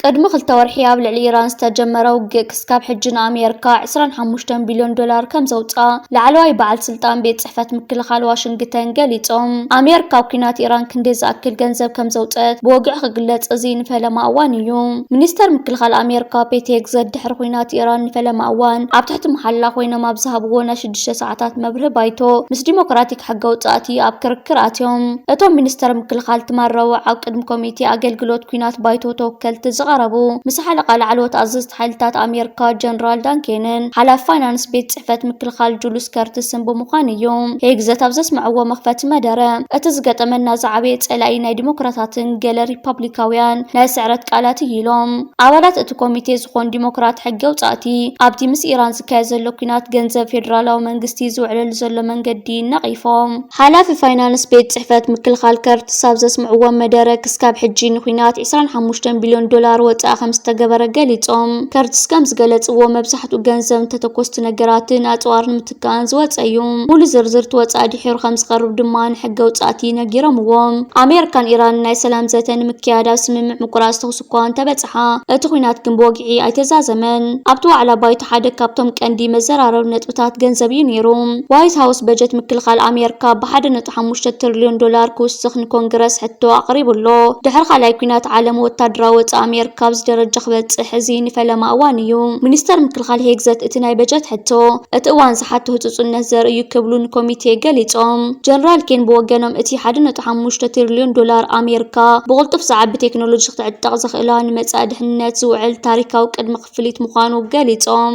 ቅድሚ ክልተ ወርሒ ኣብ ልዕሊ ኢራን ዝተጀመረ ውግእ ክስካብ ሕጂ ንኣሜሪካ ዕስራን ሓሙሽተን ቢልዮን ዶላር ከም ዘውፅኣ ላዕለዋይ በዓል ስልጣን ቤት ጽሕፈት ምክልኻል ዋሽንግተን ገሊጾም። ኣሜሪካ ኣብ ኲናት ኢራን ክንደይ ዝኣክል ገንዘብ ከም ዘውፅአት ብወግዒ ክግለጽ እዚ ንፈለማ እዋን እዩ። ሚኒስተር ምክልኻል ኣሜሪካ ፔት ሄግዘት ድሕሪ ኲናት ኢራን ንፈለማ እዋን ኣብ ትሕቲ መሓላ ኮይኖም ኣብ ዝሃብዎ ናይ ሽዱሽተ ሰዓታት መብርሂ ባይቶ ምስ ዲሞክራቲክ ሕገ ኣውጻእቲ ኣብ ክርክር ኣትዮም። እቶም ሚኒስተር ምክልኻል ትማል ረቡዕ ኣብ ቅድሚ ኮሚቴ ኣገልግሎት ኲናት ባይቶ ተወከልቲ ዝቐረቡ ምስ ሓለቓ ላዕለዎት ኣዘዝቲ ሓይልታት ኣሜሪካ ጀነራል ዳን ኬንን ሓላፊ ፋይናንስ ቤት ጽሕፈት ምክልኻል ጁልስ ከርትስን ብምዃን እዩ። ሄግዘት ኣብ ዘስምዕዎ መኽፈቲ መደረ እቲ ዝገጠመና ዝዓበየ ጸላኢ ናይ ዲሞክራታትን ገለ ሪፓብሊካውያን ናይ ስዕረት ቃላት እዩ ኢሎም። ኣባላት እቲ ኮሚቴ ዝኾኑ ዲሞክራት ሕጊ ኣውጻእቲ ኣብቲ ምስ ኢራን ዝካየድ ዘሎ ኲናት ገንዘብ ፌደራላዊ መንግስቲ ዝውዕለሉ ዘሎ መንገዲ ነቒፎም። ሓላፊ ፋይናንስ ቤት ጽሕፈት ምክልኻል ከርትስ ኣብ ዘስምዕዎ መደረ ክስካብ ሕጂ ንኲናት ዕስራን ሓሙሽተን ቢልዮን ዶላር ወጻኢ ከም ዝተገበረ ገሊጾም። ከርትስ ከም ዝገለጽዎ መብዛሕትኡ ገንዘብ ንተተኮስቲ ነገራትን ኣጽዋር ንምትካእን ዝወጸ እዩ። ሙሉ ዝርዝር እቲ ወጻኢ ድሒሩ ከም ዝቐርብ ድማ ንሕጊ ኣውጻእቲ ነጊሮምዎም። ኣሜሪካን ኢራን ናይ ሰላም ዘተ ንምክያድ ኣብ ስምምዕ ምቁራጽ ተኹሲ እኳ እንተበጽሓ፣ እቲ ኲናት ግን ብወግዒ ኣይተዛዘመን። ኣብቲ ዋዕላ ባይቶ ሓደ ካብቶም ቀንዲ መዘራረቢ ነጥብታት ገንዘብ እዩ ነይሩ። ዋይት ሃውስ በጀት ምክልኻል ኣሜሪካ ብሓደ ነጥቢ ሓሙሽተ ትሪልዮን ዶላር ክውስኽ ንኮንግረስ ሕቶ ኣቕሪቡ ኣሎ። ድሕሪ ካልኣይ ኲናት ዓለም ወታደራዊ ወጻኢ ኣሜሪካ ኣብዚ ደረጃ ክበጽሕ እዚ ንፈለማ እዋን እዩ። ሚኒስተር ምክልኻል ሄግዘት እቲ ናይ በጀት ሕቶ እቲ እዋን ዝሓቶ ህጹጽነት ዘርኢ እዩ ክብሉ ንኮሚቴ ገሊጾም። ጀነራል ኬን ብወገኖም እቲ ሓደ ነጥቢ ሓሙሽተ ትሪልዮን ዶላር ኣሜሪካ ብቕልጡፍ ዝዓቢ ቴክኖሎጂ ክትዕጠቕ ዘኽእላ ንመጻኢ ድሕነት ዝውዕል ታሪካዊ ቅድመ ክፍሊት ምዃኑ ገሊጾም።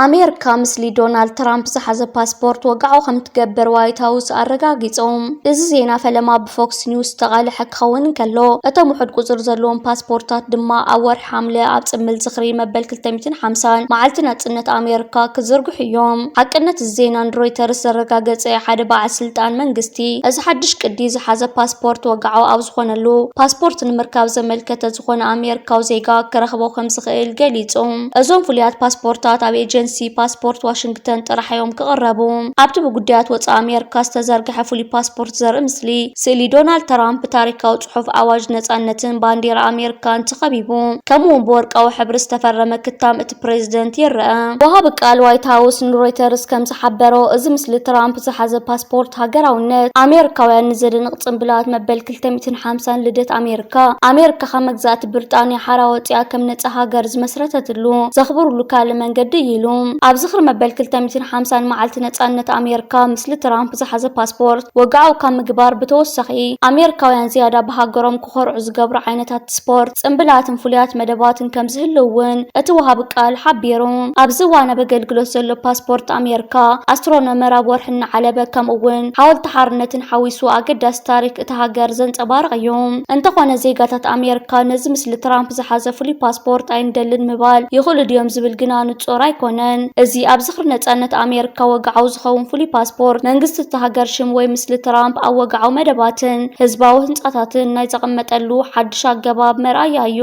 ኣሜሪካ ምስሊ ዶናልድ ትራምፕ ዝሓዘ ፓስፖርት ወግዓዊ ከም ትገብር ዋይት ሃውስ ኣረጋጊጾም። እዚ ዜና ፈለማ ብፎክስ ኒውስ ዝተቓልሐ ክኸውን እንከሎ፣ እቶም ውሑድ ቁጽሪ ዘለዎም ፓስፖርታት ድማ ኣብ ወርሒ ሓምለ ኣብ ጽምብል ዝኽሪ መበል ክልተ ሚእትን ሓምሳን መዓልቲ ናጽነት ኣሜሪካ ክዝርግሑ እዮም። ሓቅነት እዚ ዜና ንሮይተርስ ዘረጋገጸ ሓደ በዓል ስልጣን መንግስቲ፣ እዚ ሓድሽ ቅዲ ዝሓዘ ፓስፖርት ወግዓዊ ኣብ ዝኾነሉ፣ ፓስፖርት ንምርካብ ዘመልከተ ዝኾነ ኣሜሪካዊ ዜጋ ክረኽቦ ከም ዝኽእል ገሊጹ። እዞም ፍሉያት ፓስፖርታት ኣብ ኤጀንሲ ፓስፖርት ዋሽንግተን ጥራሕ እዮም ክቕረቡ። ኣብቲ ብጉዳያት ወጻኢ ኣሜሪካ ዝተዘርግሐ ፍሉይ ፓስፖርት ዘርኢ ምስሊ፣ ስእሊ ዶናልድ ትራምፕ ብታሪካዊ ጽሑፍ ኣዋጅ ነጻነትን ባንዲራ ኣሜሪካን ተኸቢቡ፣ ከምኡ እውን ብወርቃዊ ሕብሪ ዝተፈረመ ክታም እቲ ፕሬዝደንት ይረአ። ወሃቢ ቃል ዋይት ሃውስ ንሮይተርስ ከም ዝሓበሮ፣ እዚ ምስሊ ትራምፕ ዝሓዘ ፓስፖርት ሃገራውነት ኣሜሪካውያን ንዘደንቕ ጽምብላት መበል ክልተ ሚእትን ሓምሳን ልደት ኣሜሪካ፣ ኣሜሪካ ካብ መግዛእቲ ብሪጣንያ ሓራ ወጺኣ ከም ነጻ ሃገር ዝመስረተትሉ ዘኽብሩሉ ካልእ መንገዲ እዩ ኢሉ። ኣብ ዝኽሪ መበል ክልተ ሚእትን ሓምሳን መዓልቲ ነጻነት ኣሜሪካ፣ ምስሊ ትራምፕ ዝሓዘ ፓስፖርት ወግዓዊ ካብ ምግባር ብተወሳኺ፣ ኣሜሪካውያን ዝያዳ ብሃገሮም ክኾርዑ ዝገብሩ ዓይነታት ስፖርት፣ ጽምብላትን ፍሉያት መደባትን ከም ዝህልው እውን እቲ ወሃቢ ቃል ሓቢሩ። ኣብዚ እዋን ኣብ ኣገልግሎት ዘሎ ፓስፖርት ኣሜሪካ፣ ኣስትሮኖመር ኣብ ወርሒ እናዓለበ፣ ከምኡ እውን ሓወልቲ ሓርነትን ሓዊሱ ኣገዳሲ ታሪክ እታ ሃገር ዘንጸባርቕ እዩ። እንተኾነ፣ ዜጋታት ኣሜሪካ ነዚ ምስሊ ትራምፕ ዝሓዘ ፍሉይ ፓስፖርት ኣይንደልን ምባል ይኽእሉ ድዮም ዝብል ግና ንጹር ኣይኮነን። እዚ ኣብ ዝኽሪ ነጻነት ኣሜሪካ ወግዓዊ ዝኸውን ፍሉይ ፓስፖርት፣ መንግስቲ እታ ሃገር ሽም ወይ ምስሊ ትራምፕ ኣብ ወግዓዊ መደባትን ህዝባዊ ህንጻታትን ናይ ዘቐመጠሉ ሓድሽ ኣገባብ መርኣያ እዩ።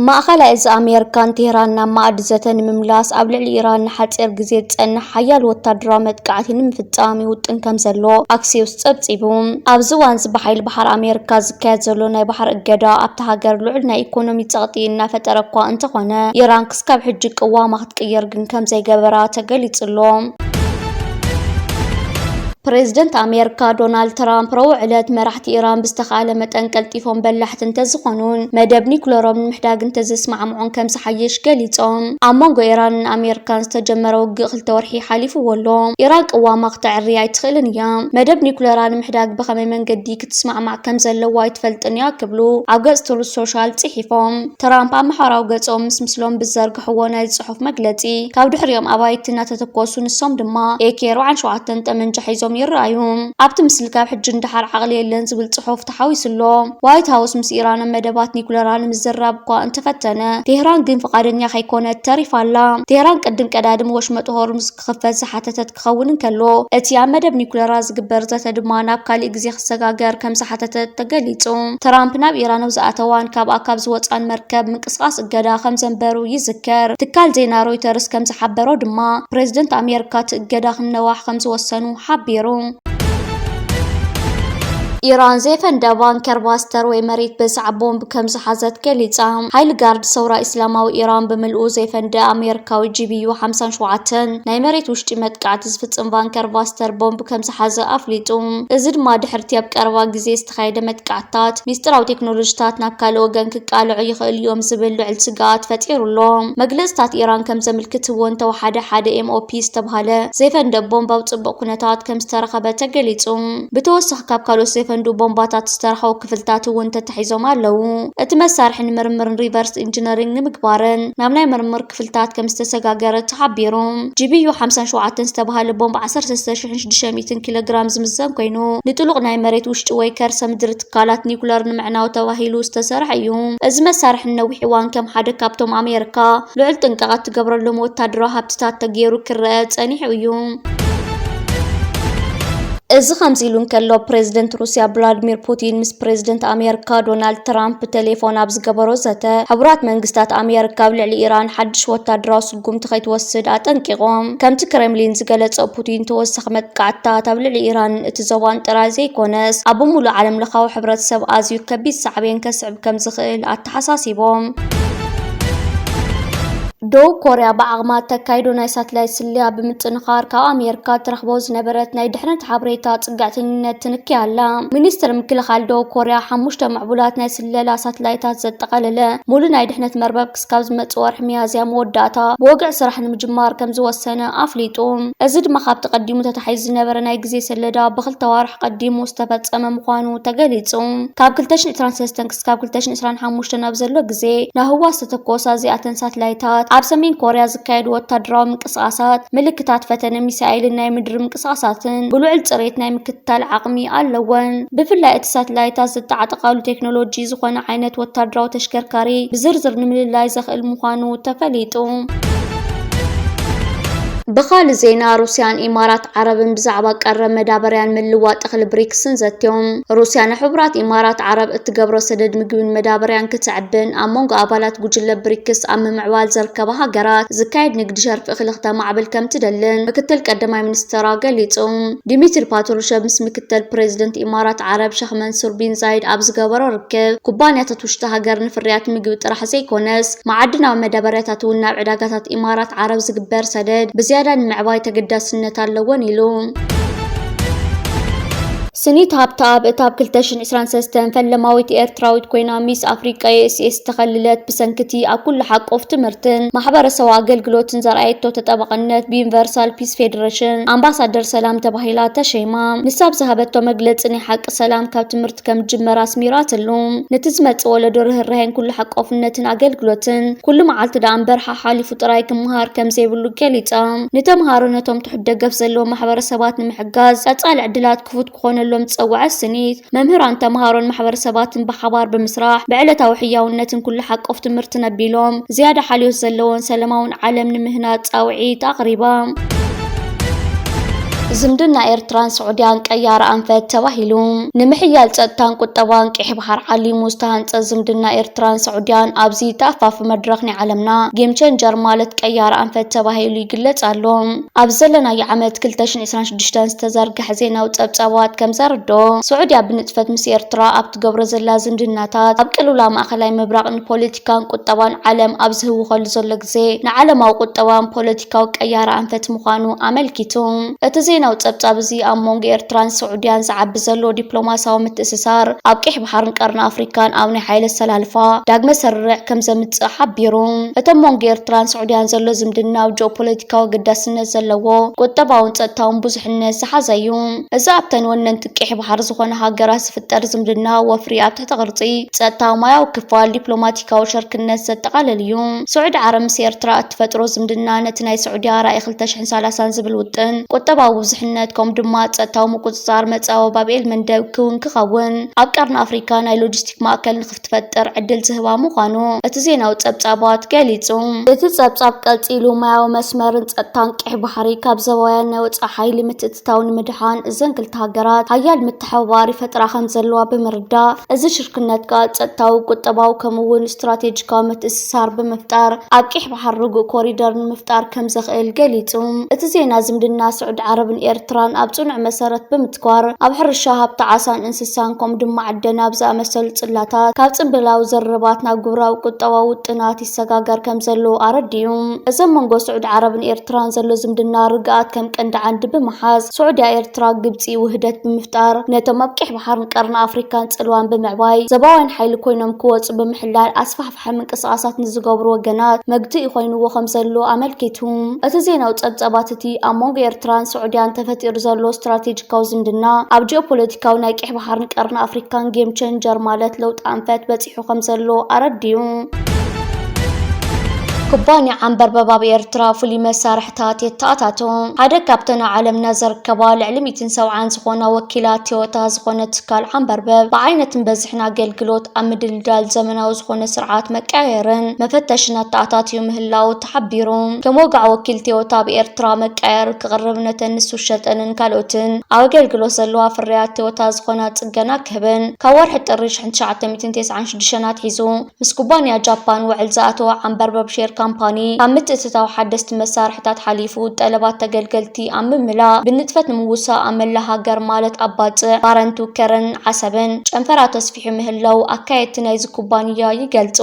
ማእኸላይ እዚ ኣሜሪካን ቴህራን ናብ መኣዲ ዘተ ንምምላስ ኣብ ልዕሊ ኢራን ንሓጺር ግዜ ዝጸንሕ ሓያል ወታደራዊ መጥቃዕቲ ንምፍጻም ይውጥን ከም ዘሎ ኣክሲዮስ ጸብጺቡ። ኣብዚ እዋን እዚ ብሓይሊ ባሕሪ ኣሜሪካ ዝካየድ ዘሎ ናይ ባሕሪ እገዳ ኣብታ ሃገር ልዑል ናይ ኢኮኖሚ ጸቕጢ እናፈጠረ እኳ እንተኾነ፣ ኢራን ክስካብ ሕጂ ቅዋማ ክትቅየር ግን ከም ዘይገበራ ተገሊጹ ኣሎ። ፕሬዝደንት ኣሜሪካ ዶናልድ ትራምፕ ረቡዕ ዕለት መራሕቲ ኢራን ብዝተኻእለ መጠን ቀልጢፎም በላሕቲ እንተዝኾኑን መደብ ኒኩለሮም ንምሕዳግ እንተዘስማዕምዑን ከም ዝሓይሽ ገሊጾም። ኣብ መንጎ ኢራንን ኣሜሪካን ዝተጀመረ ውግእ ክልተ ወርሒ ሓሊፍዎ ኣሎ። ኢራን ቅዋማ ክተዕሪ ኣይትኽእልን እያ። መደብ ኒኩለራ ንምሕዳግ ብኸመይ መንገዲ ክትስማዕማዕ ከም ዘለዋ ኣይትፈልጥን እያ ክብሉ ኣብ ገጽ ትሩዝ ሶሻል ጽሒፎም። ትራምፕ ኣብ ማሕበራዊ ገጾም ምስ ምስሎም ብዝዘርግሕዎ ናይ ጽሑፍ መግለጺ፣ ካብ ድሕሪኦም ኣባይቲ እናተተኮሱ፣ ንሶም ድማ ኤኬ ኣርባዕተ ጠመንጃ ሒዞም ይረኣዩ። ኣብቲ ምስሊ ካብ ሕጂ ንደሓር ዓቕሊ የለን ዝብል ጽሑፍ ተሓዊሱ ኣሎ። ዋይት ሃውስ ምስ ኢራን ኣብ መደባት ኒኩለራ ንምዝራብ እኳ እንተፈተነ፣ ቴህራን ግን ፍቓደኛ ከይኮነት ተሪፋ ኣላ። ቴህራን ቅድም ቀዳድም ወሽመጥ ሆርሙዝ ክኽፈት ዝሓተተት ክኸውን እንከሎ፣ እቲ ኣብ መደብ ኒኩለራ ዝግበር ዘተ ድማ ናብ ካሊእ ግዜ ክሰጋገር ከም ዝሓተተት ተገሊጹ። ትራምፕ ናብ ኢራን ኣብ ዝኣተዋን ካብኣ ካብ ዝወጻን መርከብ ምንቅስቓስ እገዳ ከም ዘንበሩ ይዝከር። ትካል ዜና ሮይተርስ ከም ዝሓበሮ ድማ፣ ፕሬዝደንት ኣሜሪካ እቲ እገዳ ክነዋሕ ከም ዝወሰኑ ሓቢሩ። ኢራን ዘይፈንደ ባንከር ባስተር ወይ መሬት በዝዓ ቦምብ ከም ዝሓዘት ገሊጻ። ሓይሊ ጋርድ ሰውራ ኢስላማዊ ኢራን ብምልኡ ዘይፈንደ ኣሜሪካዊ ጂ ቢ ዩ ሓምሳን ሸውዓተን ናይ መሬት ውሽጢ መጥቃዕቲ ዝፍጽም ባንከር ባስተር ቦምብ ከም ዝሓዘ ኣፍሊጡ። እዚ ድማ ድሕርቲ ኣብ ቀረባ ግዜ ዝተኻየደ መጥቃዕትታት ሚስጥራዊ ቴክኖሎጂታት ናብ ካልእ ወገን ክቃልዑ ይኽእሉ እዮም ዝብል ልዑል ስግኣት ፈጢሩ ኣሎ። መግለጽታት ኢራን ከም ዘምልክትዎ እንተወሓደ ሓደ ኤም ኦ ፒ ዝተባህለ ዘይፈንደ ቦምብ ኣብ ጽቡቕ ኩነታት ከም ዝተረኸበ ተገሊጹ። ብተወሳኺ ካብ ካልኦት ዘይፈንዱ ቦምባታት ዝተረኸቡ ክፍልታት እውን ተታሒዞም ኣለዉ። እቲ መሳርሒ ንምርምርን ሪቨርስ ኢንጂነሪንግ ንምግባርን ናብ ናይ ምርምር ክፍልታት ከም ዝተሰጋገረ ተሓቢሩ። ጂ ቢ ዩ ሓምሳን ሸውዓተን ዝተባህለ ቦምብ ዓሰርተ ሰለስተ ሽሕን ሽዱሽተ ሚእትን ኪሎ ግራም ዝምዘን ኮይኑ፣ ንጥሉቕ ናይ መሬት ውሽጢ ወይ ከርሰ ምድሪ ትካላት ኒኩለር ንምዕናው ተባሂሉ ዝተሰርሐ እዩ። እዚ መሳርሒ ንነዊሕ እዋን ከም ሓደ ካብቶም ኣሜሪካ ልዑል ጥንቃቐ ትገብረሎም ወታደራዊ ሃብትታት ተገይሩ ክረአ ጸኒሑ እዩ። እዚ ከምዚ ኢሉ እንከሎ፣ ፕሬዝደንት ሩስያ ቭላድሚር ፑቲን ምስ ፕሬዝደንት ኣሜሪካ ዶናልድ ትራምፕ ብቴሌፎን ኣብ ዝገበሮ ዘተ፣ ሕቡራት መንግስታት ኣሜሪካ ኣብ ልዕሊ ኢራን ሓድሽ ወታደራዊ ስጉምቲ ከይትወስድ ኣጠንቂቖም። ከምቲ ክሬምሊን ዝገለጾ፣ ፑቲን ተወሳኺ መጥቃዕትታት ኣብ ልዕሊ ኢራን እቲ ዞባን ጥራይ ዘይኮነስ፣ ኣብ ብምሉእ ዓለምለኻዊ ሕብረተሰብ ኣዝዩ ከቢድ ሳዕቤን ከስዕብ ከም ዝኽእል ኣተሓሳሲቦም። ደቡብ ኮርያ ብዓቕማ እተካይዶ ናይ ሳትላይት ስልያ ብምጥንኻር፣ ካብ ኣሜሪካ ትረኽቦ ዝነበረት ናይ ድሕነት ሓበሬታ ጽግዕተኝነት ትንኪ ኣላ። ሚኒስትሪ ምክልኻል ደቡብ ኮርያ፣ ሓሙሽተ ምዕቡላት ናይ ስለላ ሳትላይታት ዘጠቓለለ ሙሉእ ናይ ድሕነት መርበብ ክስካብ ዝመጽእ ወርሒ ሚያዝያ መወዳእታ ብወግዒ ስራሕ ንምጅማር ከም ዝወሰነ ኣፍሊጡ። እዚ ድማ ካብቲ ቀዲሙ ተታሒዙ ዝነበረ ናይ ግዜ ሰሌዳ ብክልተ ዋርሕ ቀዲሙ ዝተፈጸመ ምዃኑ ተገሊጹ። ካብ ክልተ ሽሕን ዕስራን ሰለስተን ክስካብ ክልተ ሽሕን ዕስራን ሓሙሽተን ኣብ ዘሎ ግዜ፣ ናብ ህዋ ዝተተኮሳ እዚኣተን ሳትላይታት፣ ኣብ ሰሜን ኮርያ ዝካየዱ ወታደራዊ ምንቅስቓሳት፣ ምልክታት ፈተነ ሚሳኤልን ናይ ምድሪ ምንቅስቓሳትን ብልዑል ጽሬት ናይ ምክትታል ዓቕሚ ኣለወን። ብፍላይ እቲ ሳትላይታት ዝተዓጠቓሉ ቴክኖሎጂ ዝኾነ ዓይነት ወታደራዊ ተሽከርካሪ ብዝርዝር ንምልላይ ዘኽእል ምዃኑ ተፈሊጡ። ብኻልእ ዜና፣ ሩስያን ኢማራት ዓረብን ብዛዕባ ቀረብ መዳበርያን ምልዋጥ እኽሊ ብሪክስን ዘትዮም። ሩስያ ንሕቡራት ኢማራት ዓረብ እትገብሮ ሰደድ ምግብን መዳበርያን ክትዕብን ኣብ መንጎ ኣባላት ጉጅለ ብሪክስ ኣብ ምምዕባል ዝርከባ ሃገራት ዝካየድ ንግዲ ሸርፊ እኽሊ ክተማዕብል ከም ትደልን ምክትል ቀዳማይ ሚኒስትራ ገሊጹ። ዲሚትሪ ፓትሩሸቭ ምስ ምክትል ፕሬዚደንት ኢማራት ዓረብ ሸኽ መንሱር ቢን ዛይድ ኣብ ዝገበሮ ርክብ፣ ኩባንያታት ውሽጢ ሃገር ንፍርያት ምግቢ ጥራሕ ዘይኮነስ፣ መዓድናዊ መዳበርያታት እውን ናብ ዕዳጋታት ኢማራት ዓረብ ዝግበር ሰደድ ብዝያዳ ንምዕባይ ተገዳስነት ኣለወን ኢሉ። ስኒት ሃብተኣብ፣ እታ ኣብ ክልተ ሽሕን ዕስራን ሰለስተን ፈለማዊት ኤርትራዊት ኮይና ሚስ ኣፍሪቃ ዩ ኤስ ኤስ ዝተኸልለት፣ ብሰንኪቲ ኣብ ኩሉ ሓቆፍ ትምህርትን ማሕበረሰባዊ ኣገልግሎትን ዘርኣየቶ ተጠባቕነት ብዩኒቨርሳል ፒስ ፌደሬሽን ኣምባሳደር ሰላም ተባሂላ ተሸይማ። ንሳ ኣብ ዝሃበቶ መግለጺ፣ ናይ ሓቂ ሰላም ካብ ትምህርቲ ከም ዝጅመር ኣስሚራትሉ። ነቲ ዝመጽእ ወለዶ ርህራሄን ኩሉ ሓቆፍነትን ኣገልግሎትን ኩሉ መዓልቲ ደኣ እምበር ሓሓሊፉ ጥራይ ክመሃር ከም ዘይብሉ ገሊጻ። ንተምሃሮ ነቶም ትሑት ደገፍ ዘለዎ ማሕበረሰባት ንምሕጋዝ ቀጻሊ ዕድላት ክፉት ክኾነሎም ዝጸውዐት ስኒት፣ መምህራን፣ ተምሃሮን ማሕበረሰባትን ብሓባር ብምስራሕ ብዕለታዊ ሕያውነትን ኩሉ ሓቆፍ ትምህርትን ኣቢሎም ዝያዳ ሓልዮት ዘለዎን ሰላማውን ዓለም ንምህናጽ ጻውዒት ኣቕሪባ። ዝምድና ኤርትራን ስዑድያን ቀያሪ ኣንፈት ተባሂሉ። ንምሕያል ጸጥታን ቁጠባን ቀይሕ ባሕር ዓሊሙ ዝተሃንጸ ዝምድና ኤርትራን ስዑድያን ኣብዚ ተኣፋፊ መድረኽ ናይ ዓለምና ጌም ቸንጀር ማለት ቀያሪ ኣንፈት ተባሂሉ ይግለጽ ኣሎ። ኣብ ዘለናዮ ዓመት ክልተ ሽሕን ዕስራን ሽዱሽተን ዝተዘርግሐ ዜናዊ ጸብጻባት ከም ዘረድኦ፣ ስዑድያ ብንጥፈት ምስ ኤርትራ ኣብ ትገብሮ ዘላ ዝምድናታት ኣብ ቅልውላው ማእከላይ ምብራቕ ንፖለቲካን ቁጠባን ዓለም ኣብ ዝህውኸሉ ዘሎ ግዜ፣ ንዓለማዊ ቁጠባን ፖለቲካዊ ቀያሪ ኣንፈት ምዃኑ ኣመልኪቱ። እቲ ዜናዊ ጸብጻብ እዚ ኣብ መንጎ ኤርትራን ስዑድያን ዝዓቢ ዘሎ ዲፕሎማሲያዊ ምትእስሳር ኣብ ቀይሕ ባሕርን ቀርኒ ኣፍሪካን ኣብ ናይ ሓይሊ ኣሰላልፋ ዳግመ ስርርዕ ከም ዘምጽእ ሓቢሩ። እቲ ኣብ መንጎ ኤርትራን ስዑድያን ዘሎ ዝምድና ኣብ ጂኦፖለቲካዊ ኣገዳስነት ዘለዎ ቁጠባውን ጸጥታውን ብዙሕነት ዝሓዘ እዩ። እዚ ኣብተን ወነንቲ ቀይሕ ባሕሪ ዝኾና ሃገራት ዝፍጠር ዝምድና ወፍሪ ኣብ ትሕቲ ቅርጺ ጸጥታ፣ ማያዊ ክፋል፣ ዲፕሎማቲካዊ ሸርክነት ዘጠቓልል እዩ። ስዑዲ ዓረብ ምስ ኤርትራ እትፈጥሮ ዝምድና ነቲ ናይ ስዑድያ ራእይ ክልተ ሽሕን ሰላሳን ዝብል ውጥን፣ ቁጠባዊ ብዙሕነት ከምኡ ድማ ጸጥታዊ ምቁጽጻር መጻኢ ባብ ኤል መንደብ ክውን ክኸውን፣ ኣብ ቀርኒ ኣፍሪካ ናይ ሎጂስቲክ ማእከል ንክትፈጥር ዕድል ዝህባ ምዃኑ እቲ ዜናዊ ጸብጻባት ገሊጹ። እቲ ጸብጻብ ቀጺሉ፣ ማያዊ መስመርን ጸጥታን ቀይሕ ባሕሪ ካብ ዞባውያን ናይ ወጻኢ ሓይሊ ምትእትታው ንምድሓን እዘን ክልተ ሃገራት ሓያል ምትሕብባር ይፈጥራ ከም ዘለዋ ብምርዳእ፣ እዚ ሽርክነት ከኣ ጸጥታዊ፣ ቁጠባዊ ከምኡ እውን ስትራቴጂካዊ ምትእስሳር ብምፍጣር ኣብ ቀይሕ ባሕሪ ርጉእ ኮሪደር ንምፍጣር ከም ዘኽእል ገሊጹ። እቲ ዜና ዝምድና ስዑዲ ዓረብ ኤርትራን ኣብ ጽኑዕ መሰረት ብምትኳር፣ ኣብ ሕርሻ፣ ሃብቲ ዓሳን እንስሳን፣ ከምኡ ድማ ዕደና ኣብ ዝኣመሰሉ ጽላታት፣ ካብ ጽንብላዊ ዘረባት ናብ ግብራዊ ቁጠባዊ ውጥናት ይሰጋገር ከም ዘሎ ኣረዲኡ። እዚ ኣብ መንጎ ስዑዲ ዓረብን ኤርትራን ዘሎ ዝምድና ርግኣት ከም ቀንዲ ዓንዲ ብምሓዝ፣ ስዑድያ ኤርትራ ግብጺ ውህደት ብምፍጣር፣ ነቶም ኣብ ቀይሕ ባሕርን ቀርኒ ኣፍሪካን ጽልዋን ብምዕባይ፣ ዘባውያን ሓይሊ ኮይኖም ክወጹ ብምሕላል፣ ኣስፋሕፋሒ ምንቅስቓሳት ንዝገብሩ ወገናት መግትኢ ኮይንዎ ከም ዘሎ ኣመልኪቱ። እቲ ዜናዊ ጸብጻባት እቲ ኣብ መንጎ ኤርትራን ስዑድያን ተፈጢሩ ዘሎ ስትራቴጂካዊ ዝምድና፣ ኣብ ጂኦፖለቲካዊ ናይ ቀይሕ ባሕርን ቀርኒ ኣፍሪካን ጌም ቸንጀር፣ ማለት ለውጢ ኣንፈት በጺሑ ከም ዘሎ ኣረዲኡ። ኩባንያ ዓንበርበብ ኣብ ኤርትራ ፍሉይ መሳርሕታት የተኣታቶ። ሓደ ካብተን ኣብ ዓለምና ዝርከባ ልዕሊ ሚእትን ሰብዓን ዝኾና ወኪላት ቶዮታ ዝኾነ ትካል ዓንበርበብ፣ ብዓይነትን በዝሕን ኣገልግሎት ኣብ ምድልዳል ዘመናዊ ዝኾነ ስርዓት መቀያየርን መፈተሽን ኣተኣታትዩ ምህላው ተሓቢሩ። ከም ወግዓዊ ወኪል ቶዮታ ኣብ ኤርትራ፣ መቀያየሪ ክቕርብ ነተን ንሱ ዝሸጠንን ካልኦትን ኣብ ኣገልግሎት ዘለዋ ፍርያት ቶዮታ ዝኾና ጽገና ክህብን፣ ካብ ወርሒ ጥሪ ሽሕን ትሽዓተ ሚእትን ተስዓን ሽዱሽተን ኣትሒዙ ምስ ኩባንያ ጃፓን ውዕል ዝኣተወ ዓንበርበብ ሼር ካምፓኒ፣ ካብ ምትእትታው ሓደስቲ መሳርሕታት ሓሊፉ፣ ጠለባት ተገልገልቲ ኣብ ምምላእ፣ ብንጥፈት ንምውሳእ ኣብ መላእ ሃገር፣ ማለት ኣብ ባጽዕ፣ ባረንቱ፣ ከረን፣ ዓሰብን ጨንፈራ ተስፊሑ ምህላው ኣካየድቲ ናይዚ ኩባንያ ይገልጹ።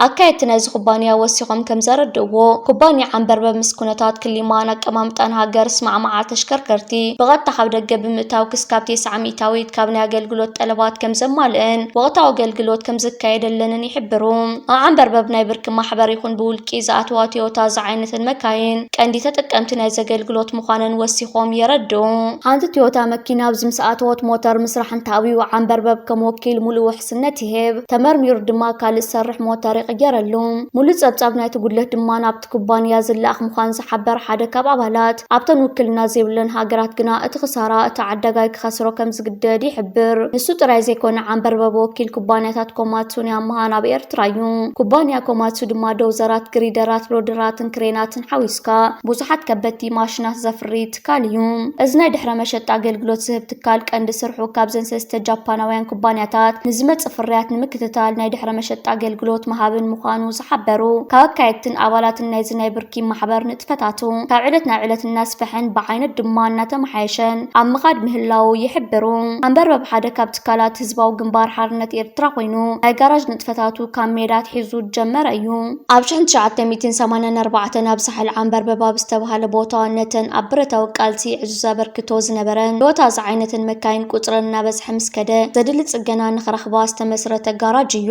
ኣካየድቲ ናይዚ ኩባንያ ወሲኾም ከም ዘረድእዎ፣ ኩባንያ ዓንበርበብ ምስ ኩነታት ክሊማን ኣቀማምጣን ሃገር ዝስማዕማዓ ተሽከርከርቲ ብቐጥታ ካብ ደገ ብምእታው ክስካብ ተስዓ ሚእታዊት ካብ ናይ ኣገልግሎት ጠለባት ከም ዘማልእን ወቕታዊ ኣገልግሎት ከም ዝካየደለንን ይሕብሩ። ኣብ ዓንበርበብ ናይ ብርኪ ማሕበር ይኹን ብውልቂ ዝኣተዋ ቶዮታ ዝዓይነተን መካይን ቀንዲ ተጠቀምቲ ናይዚ ኣገልግሎት ምዃነን ወሲኾም የረድኡ። ሓንቲ ቶዮታ መኪና ኣብዚ ምስ ኣተወት ሞተር ምስራሕ እንተኣብዩ፣ ዓንበርበብ ከም ወኪል ሙሉእ ውሕስነት ይህብ። ተመርሚሩ ድማ ካልእ ዝሰርሕ ሞተር ይቕየረሉ። ሙሉእ ጸብጻብ ናይቲ ጉድለት ድማ ናብቲ ኩባንያ ዝለኣኽ ምዃኑ ዝሓበር ሓደ ካብ ኣባላት፣ ኣብተን ውክልና ዘይብለን ሃገራት ግና እቲ ክሳራ እቲ ዓዳጋይ ክኸስሮ ከም ዝግደድ ይሕብር። ንሱ ጥራይ ዘይኮነ፣ ዓንበርበብ ወኪል ኩባንያታት ኮማትሱን ያማሃን ኣብ ኤርትራ እዩ። ኩባንያ ኮማትሱ ድማ ዶውዘራት፣ ግሪደራት፣ ሎደራትን ክሬናትን ሓዊስካ ብዙሓት ከበድቲ ማሽናት ዘፍሪ ትካል እዩ። እዚ ናይ ድሕረ መሸጣ ኣገልግሎት ዝህብ ትካል ቀንዲ ስርሑ ካብዘን ሰለስተ ጃፓናውያን ኩባንያታት ንዝመጽእ ፍርያት ንምክትታል ናይ ድሕረ መሸጣ ኣገልግሎት ምሃብን ምዃኑ ዝሓበሩ ካብ ኣካየድትን ኣባላትን ናይዚ ናይ ብርኪ ማሕበር ንጥፈታቱ ካብ ዕለት ናብ ዕለት እናስፍሐን ብዓይነት ድማ እናተመሓየሸን ኣብ ምኻድ ምህላው ይሕብሩ። ኣንበርበብ ሓደ ካብ ትካላት ህዝባዊ ግንባር ሓርነት ኤርትራ ኮይኑ ናይ ጋራዥ ንጥፈታቱ ካብ ሜዳ ኣትሒዙ ዝጀመረ እዩ። ኣብ ሽሕን ትሽዓተ ሚእትን ሰማንያን ኣርባዕተን ኣብ ሳሕል ዓንበርበብ ኣብ ዝተባህለ ቦታ ነተን ኣብ ብረታዊ ቃልሲ ዕዙዝ ኣበርክቶ ዝነበረን ቶዮታ ዝዓይነተን መካይን ቁጽረን እናበዝሐ ምስ ከደ፣ ዘድሊ ጽገና ንኽረኽባ ዝተመስረተ ጋራጅ እዩ።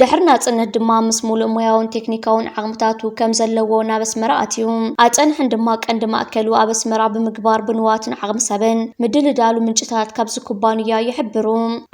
ድሕሪ ናጽነት ድማ ምስ ሙሉእ ሞያውን ቴክኒካውን ዓቕምታቱ ከም ዘለዎ ናብ ኣስመራ ኣትዩ። ኣጸንሕን ድማ ቀንዲ ማእከሉ ኣብ ኣስመራ ብምግባር ብንዋትን ዓቕሚ ሰብን ምድልዳሉ ምንጭታት ካብዚ ኩባንያ ይሕብሩ።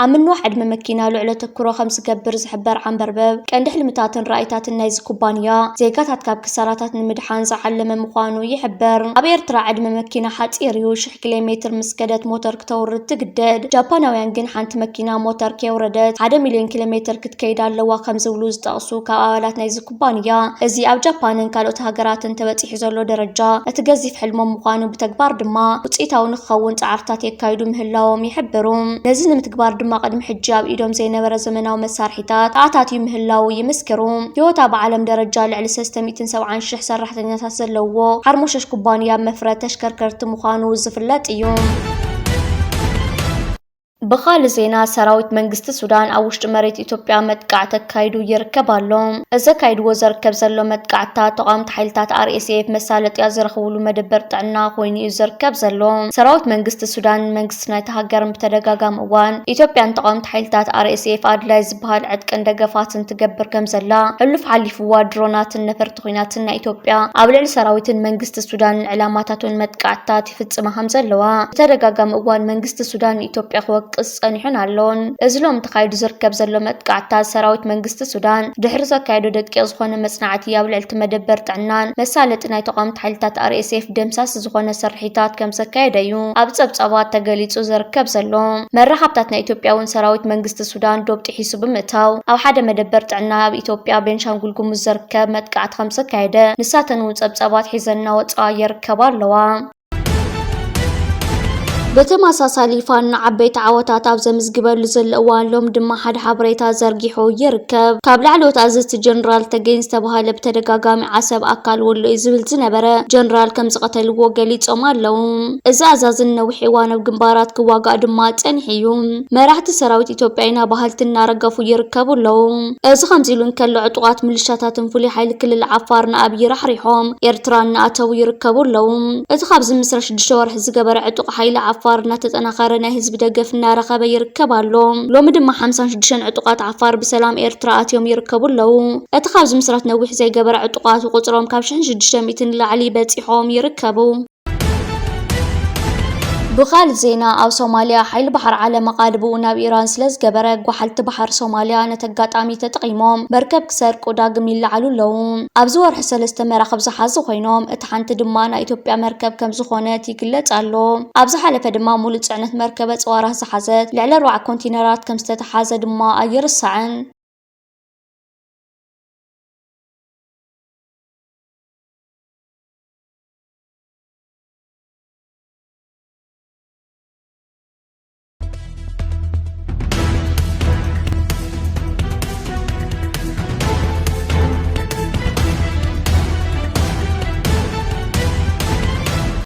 ኣብ ምንዋሕ ዕድመ መኪና ልዑል ኣተኩሮ ከም ዝገብር ዝሕበር ዓንበርበብ፣ ቀንዲ ሕልምታትን ራእይታትን ናይዚ ኩባንያ፣ ዜጋታት ካብ ክሳራታት ንምድሓን ዝዓለመ ምዃኑ ይሕበር። ኣብ ኤርትራ ዕድመ መኪና ሓጺር እዩ። ሽሕ ኪሎ ሜትር ምስ ከደት ሞተር ክተውርድ ትግደድ። ጃፓናውያን ግን ሓንቲ መኪና ሞተር ከየውረደት ሓደ ሚልዮን ኪሎ ሜትር ክትከይድ ኣለዋ ከም ዝብሉ ዝጠቕሱ ካብ ኣባላት ናይዚ ኩባንያ፣ እዚ ኣብ ጃፓንን ካልኦት ሃገራትን ተበጺሑ ዘሎ ደረጃ እቲ ገዚፍ ሕልሞም ምዃኑ፣ ብተግባር ድማ ውጽኢታዊ ንክኸውን ጻዕርታት የካይዱ ምህላዎም ይሕብሩ። ነዚ ንምትግባር ድማ ቅድሚ ሕጂ ኣብ ኢዶም ዘይነበረ ዘመናዊ መሳርሒታት ኣታትዩ ምህላዉ ይምስክሩ። ቶዮታ ብዓለም ደረጃ ልዕሊ ሰለስተ ሚእትን ሰብዓን ሽሕ ሰራሕተኛታት ዘለውዎ ሓርሞሸሽ ኩባንያ መፍረ ተሽከርከርቲ ምዃኑ ዝፍለጥ እዩ። ብኻልእ ዜና፣ ሰራዊት መንግስቲ ሱዳን ኣብ ውሽጢ መሬት ኢትዮጵያ መጥቃዕቲ ኣካይዱ ይርከብ ኣሎ። እዚ ኣካይድዎ ዝርከብ ዘሎ መጥቃዕትታት ተቓወምቲ ሓይልታት ኣር ኤስ ኤፍ መሳለጥያ ዝረኽብሉ መደበር ጥዕና ኮይኑ እዩ ዝርከብ ዘሎ። ሰራዊት መንግስቲ ሱዳን መንግስቲ ናይታ ሃገርን ብተደጋጋሚ እዋን ኢትዮጵያን ተቓወምቲ ሓይልታት ኣር ኤስ ኤፍ ኣድላይ ዝበሃል ዕጥቅን ደገፋትን ትገብር ከም ዘላ፣ ሕሉፍ ሓሊፍዋ ድሮናትን ነፈርቲ ኲናትን ናይ ኢትዮጵያ ኣብ ልዕሊ ሰራዊትን መንግስቲ ሱዳንን ዕላማታቱን መጥቃዕትታት ይፍጽማ ከም ዘለዋ ብተደጋጋሚ እዋን መንግስቲ ሱዳን ንኢትዮጵያ ክወቅስ ጸኒሑን ኣሎን። እዚ ሎም ተኻይዱ ዝርከብ ዘሎ መጥቃዕትታት ሰራዊት መንግስቲ ሱዳን ድሕሪ ዘካየዶ ደቂቕ ዝኾነ መጽናዕቲ ኣብ ልዕሊ እቲ መደበር ጥዕናን መሳለጢ ናይ ተቓወምቲ ሓይልታት ኣር ኤስ ኤፍ ደምሳሲ ዝኾነ ስርሒታት ከም ዘካየደ እዩ ኣብ ጸብጻባት ተገሊጹ ዝርከብ ዘሎ። መራኸብታት ናይ ኢትዮጵያ እውን ሰራዊት መንግስቲ ሱዳን ዶብ ጥሒሱ ብምእታው ኣብ ሓደ መደበር ጥዕና ኣብ ኢትዮጵያ ቤንሻንጉል ጉሙዝ ዝርከብ መጥቃዕቲ ከም ዘካየደ ንሳተን እውን ጸብጻባት ሒዘን እናወጽኣ ይርከባ ኣለዋ። ብተመሳሳሊ ፋኖ ዓበይቲ ዓወታት ኣብ ዘምዝግበሉ ዘሎ እዋን ሎም ድማ ሓደ ሓበሬታ ዘርጊሑ ይርከብ። ካብ ላዕለዎት ኣዘዝቲ ጀነራል ተገኝ ዝተባሃለ ብተደጋጋሚ ዓሰብ ኣካል ወሎ እዩ ዝብል ዝነበረ ጀነራል ከም ዝቐተልዎ ገሊጾም ኣለዉ። እዚ ኣዛዝን ነዊሕ እዋን ኣብ ግንባራት ክዋጋእ ድማ ጸኒሑ እዩ። መራሕቲ ሰራዊት ኢትዮጵያ ኢና በሃልቲ እናረገፉ ይርከቡ ኣለዉ። እዚ ከምዚ ኢሉ እንከሎ ዕጡቓት ምልሻታትን ፍሉይ ሓይሊ ክልል ዓፋር ንኣብይ ራሕሪሖም ኤርትራ እናኣተዉ ይርከቡ ኣለዉ። እቲ ካብ ዝምስረት ሽዱሽተ ወርሒ ዝገበረ ዕጡቕ ሓይሊ ዓፋር እናተጠናኸረ ናይ ህዝቢ ደገፍ እናረኸበ ይርከብ ኣሎ። ሎሚ ድማ ሓምሳን ሽዱሽተን ዕጡቓት ዓፋር ብሰላም ኤርትራ ኣትዮም ይርከቡ ኣለዉ። እቲ ካብ ዝምስረት ነዊሕ ዘይገበረ ዕጡቓት ቁፅሮም ካብ ሽሕን ሽዱሽተ ሚእትን ንላዕሊ በፂሖም ይርከቡ። ብኻልእ ዜና ኣብ ሶማልያ ሓይሊ ባሕሪ ዓለም ኣቓልቦኡ ናብ ኢራን ስለ ዝገበረ ጓሓልቲ ባሕሪ ሶማልያ ነቲ ኣጋጣሚ ተጠቒሞም መርከብ ክሰርቁ ዳግም ይለዓሉ ኣለዉ። ኣብዚ ወርሒ ሰለስተ መራኽብ ዝሓዙ ኮይኖም እቲ ሓንቲ ድማ ናይ ኢትዮጵያ መርከብ ከም ዝኾነት ይግለጽ ኣሎ። ኣብ ዝሓለፈ ድማ ሙሉእ ጽዕነት መርከበ ጽዋራት ዝሓዘት ልዕሊ ኣርባዓ ኮንቲነራት ከም ዝተተሓዘ ድማ ኣይርሳዕን።